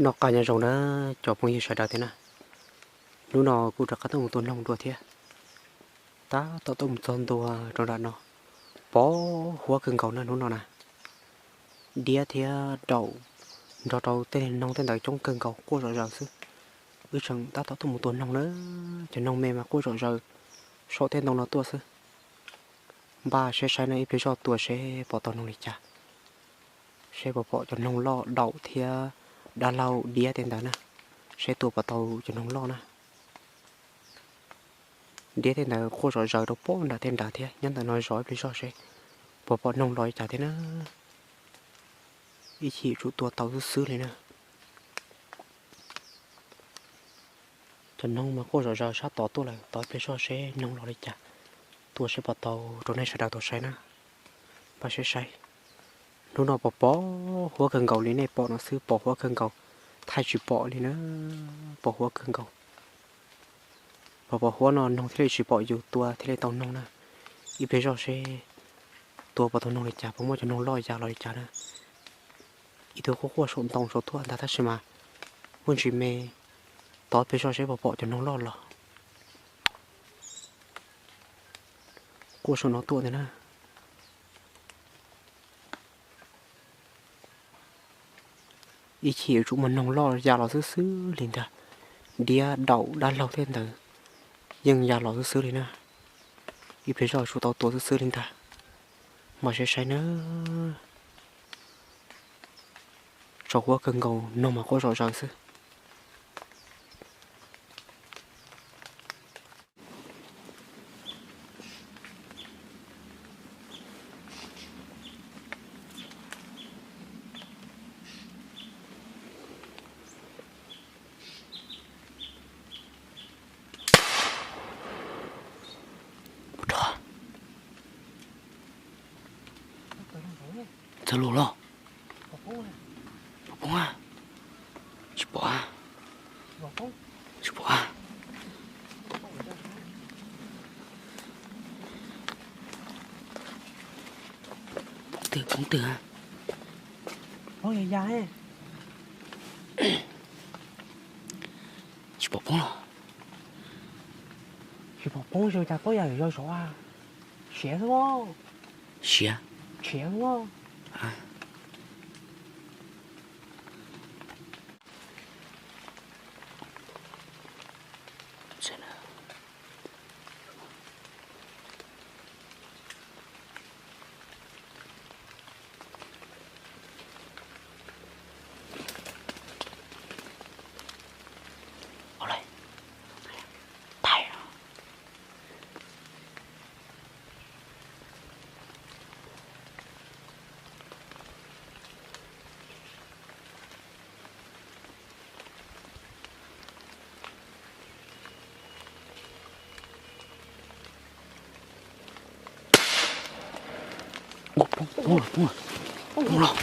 Noj qab nyob zoo na cov phooj ywg sawv daws thiab na. Hnub no kuj rov qab tuaj mus tua noog dua thiab. Tab tom tuaj mus txog ntua rau nram no, pom huab kawg nkaus na hnub no na. Diab thiab daum nrog rau tej noog tej ntawd coob kawg nkaus quaj zom zaws xwb. Wb tseem tab tom tuaj mus tua noog na, cov noog me mas quaj zom zaws saum tej ntoo no tuaj xwb. Npaj seb saib no ib pliag zoj tua seb pom tau noog li cas, seb puas pom cov noog loj daum thiab dab laug diab tej ntawd na, seb tua puas tau cov noog loj na. Diab tej ntawd quaj zom zaws rau pem nram tej nrad thiab, nyob ntawm no zov ib pliag zoj seb puas pom noog los li cas thiab na. Ib chim yuav tsum tua tau xwb xwb li na. Cov noog mas quaj zom zaws sab tod tuaj lawm, tos ib pliag zoj seb noog los li cas, tua seb puas tau rau nej sawv daws tau saib na. Npaj seb saib. Hnub no pom pom huab kawg nkaus li nej pom no xwb, pom huab kawg nkaus, thaij tsis pom li na, pom huab kawg nkaus. Pom pom huab no noog thiaj li tsis pom yus tua thiaj li tau noog na. Ib pliag zoj seb tua puas tau noog li cas, puas muaj cov noog loj ya los li cas na. Ib tug quaj quaj saum ntoo saum tuaj ntag tab sis mas muaj ntsis me, tos ib pliag zoj seb puas pom cov noog loj los. Quaj saum no tuaj ntag na. Ib chim yuav tsum muaj noog loj ya los xwb xwb li ntag. Diab daum dab laug tej ntawd yeej ya los xwb xwb li na. Ib pliag zoj yuav tsum tau tua xwb xwb li ntag. Npaj seb saib na. Tsaus huab kawg nkaus, noog mas quaj zom zaws xwb. Txog lus los? Pom poob a? Tsis pom a? Tsis pom a? Poob twg, poob twg a? Tsis pom poob los? Tsis pom poob, zoo cas poob yam zov zov a. Siav xwb. Siav? Siav xwb. Poob los, poob los, poob los.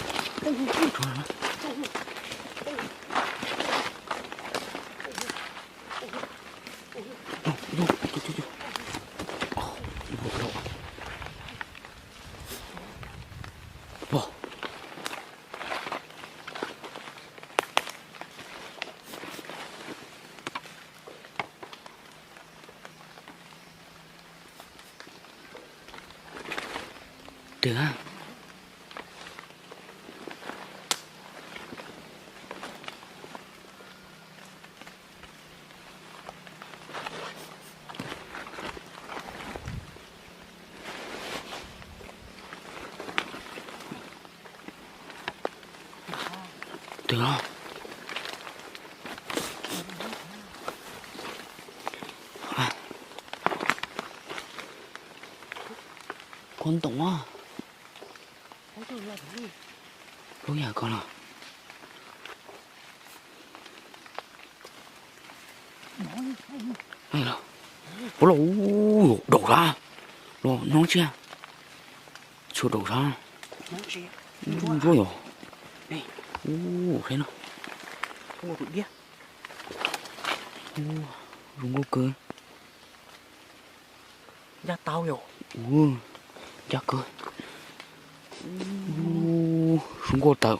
Twg a? Twg a? Khuab ntoo a. Lub yam ko los. Ua los, daum sab los, nyob tsia. Tshuav daum sab. Ntsuab yom. Ua, saib no. Zoo nkauj kawg. Ncaj tau yom. Ncaj kawg. Zoo nkauj tawm.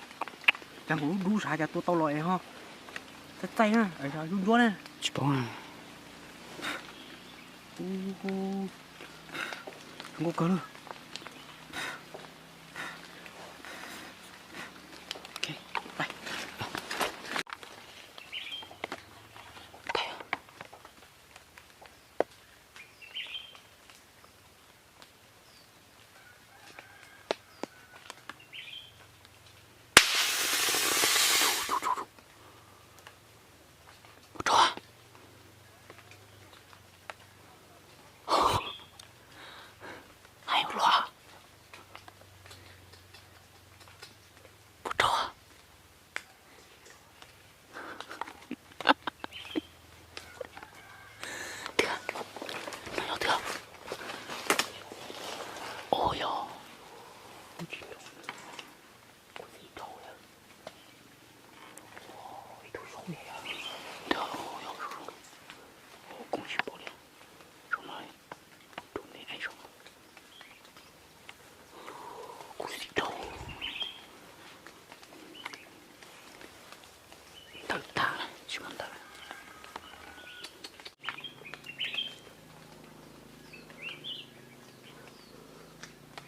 Cas nkaus lub dub sab cas tua tau los es ho. Txaij txaij na, ntsuab ntsuab na. Tsis paub. Zoo nkauj kawg na.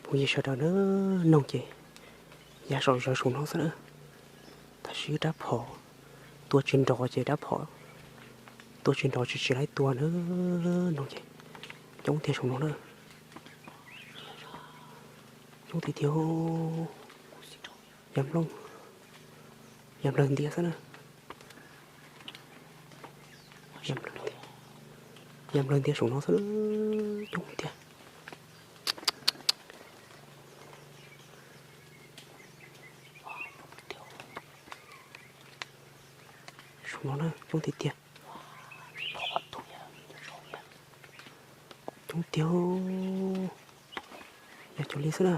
Phooj ywg sawv daws na, noog ces yav saum zawv saum no xwb na. Tab sis wb rab phom tua tsis nrov ces rab phom tua tsis nrov tsis tsis laib tua na, noog ces coob tiag saum no na. Coob tiag tiag. Yam nplooj, yam nplawg ntias xwb na. Yam nplawg ntias saum no xwb na, coob tiag. Saum no na coob tiag tiag. Coob tiag. Yog cov li xwb na.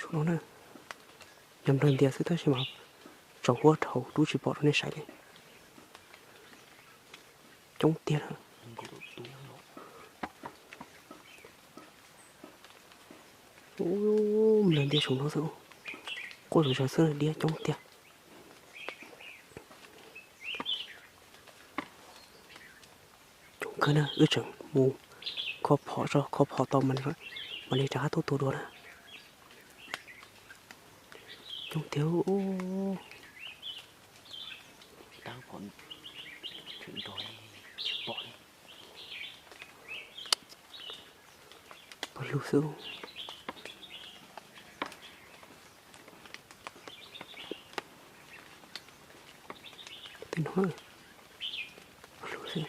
Saum no na, yog nplawg ntias xwb tab sis mas tsaus huab dhau rub tsis pom rau nej saib li. Coob tiag na. Ub, nplawg ntias saum no xwb, quaj zom zaws xwb, diab coob tiag. Coob kawg na, wb tseem mus kho phom tso, kho phom tau mam li rov qab tuaj tua dua na. Coob tiag. Pawg lug xwb. Tej no pawg lug xwb.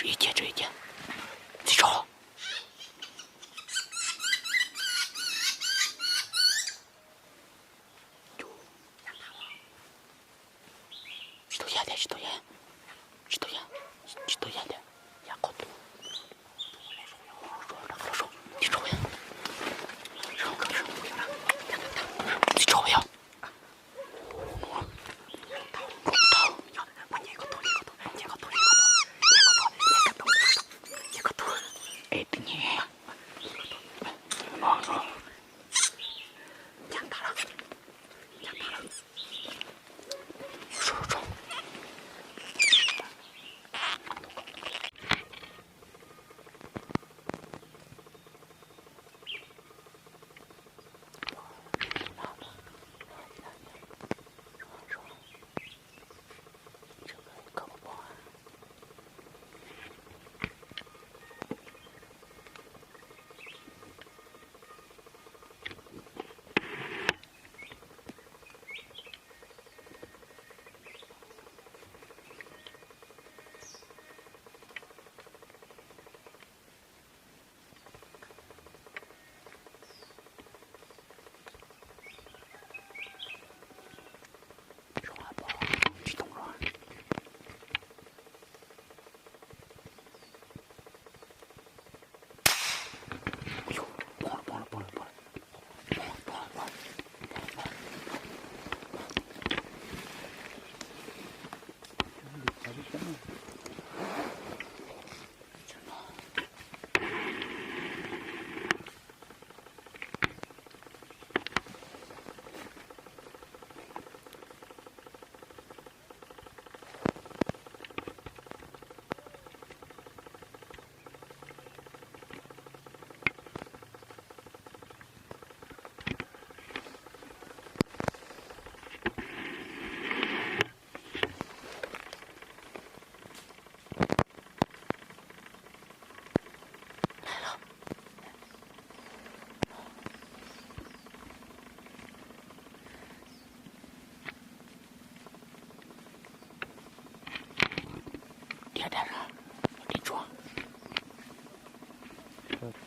Tswv ib ce, tswv ib ce. Txiv tsov. Tsis tau yam tiag, tsis tau yam, tsis tau yam, tsis tau yam tiag. Yam qhov twg? Tsis tau yam, tsis tau yam.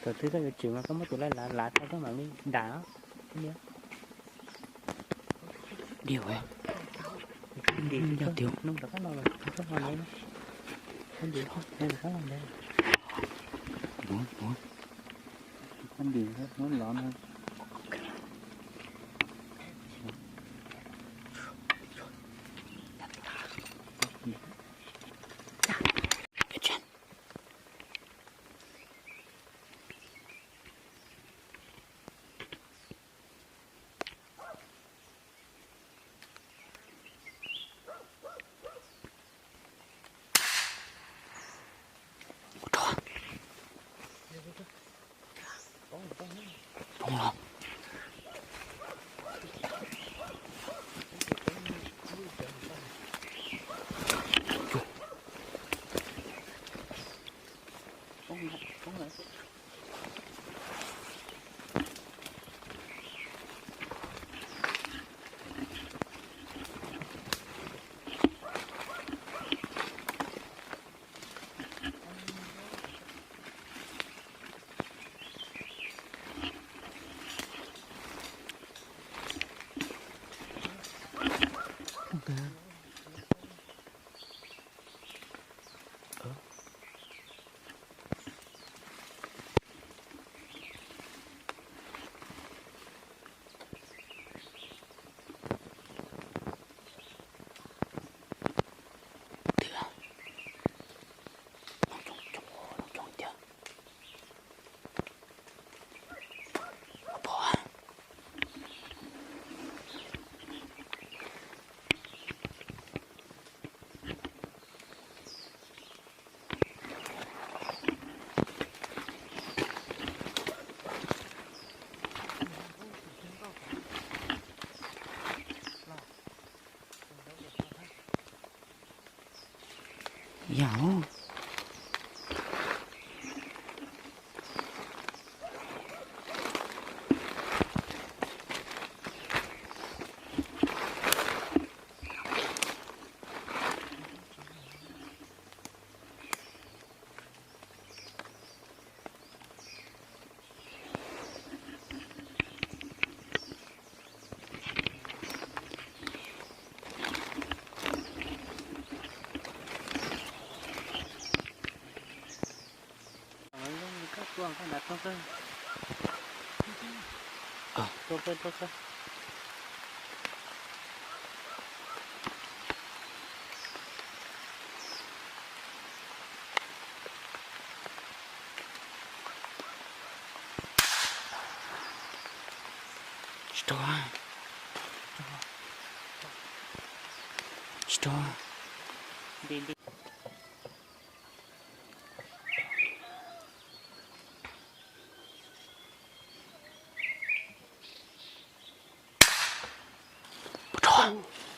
Thaum twg koj yuav tsim mas koj muab tus laij lav lav tau koj mam li dam. Diav, yog tias hnub rov qab no los koj ho ntev, koj ntim rov qab los ntev. Koj ntim hnub los no. Poob los. Yog. Tsis tau. Tsis tau.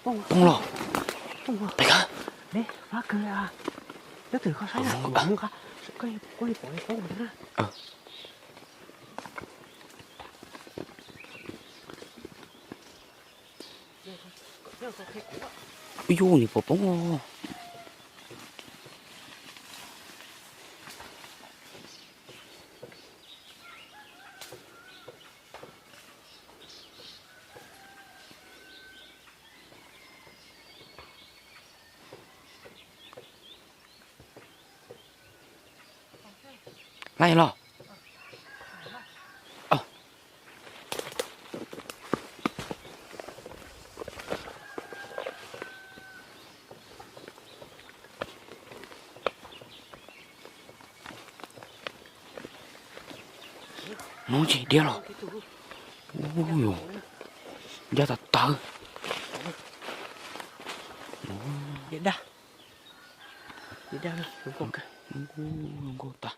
Poob los. Pais kawg. Ub yuj, nws puas poob os. Laij los. Hnub ntsis diab los. Ncaj tas tawv. Nkauj tas.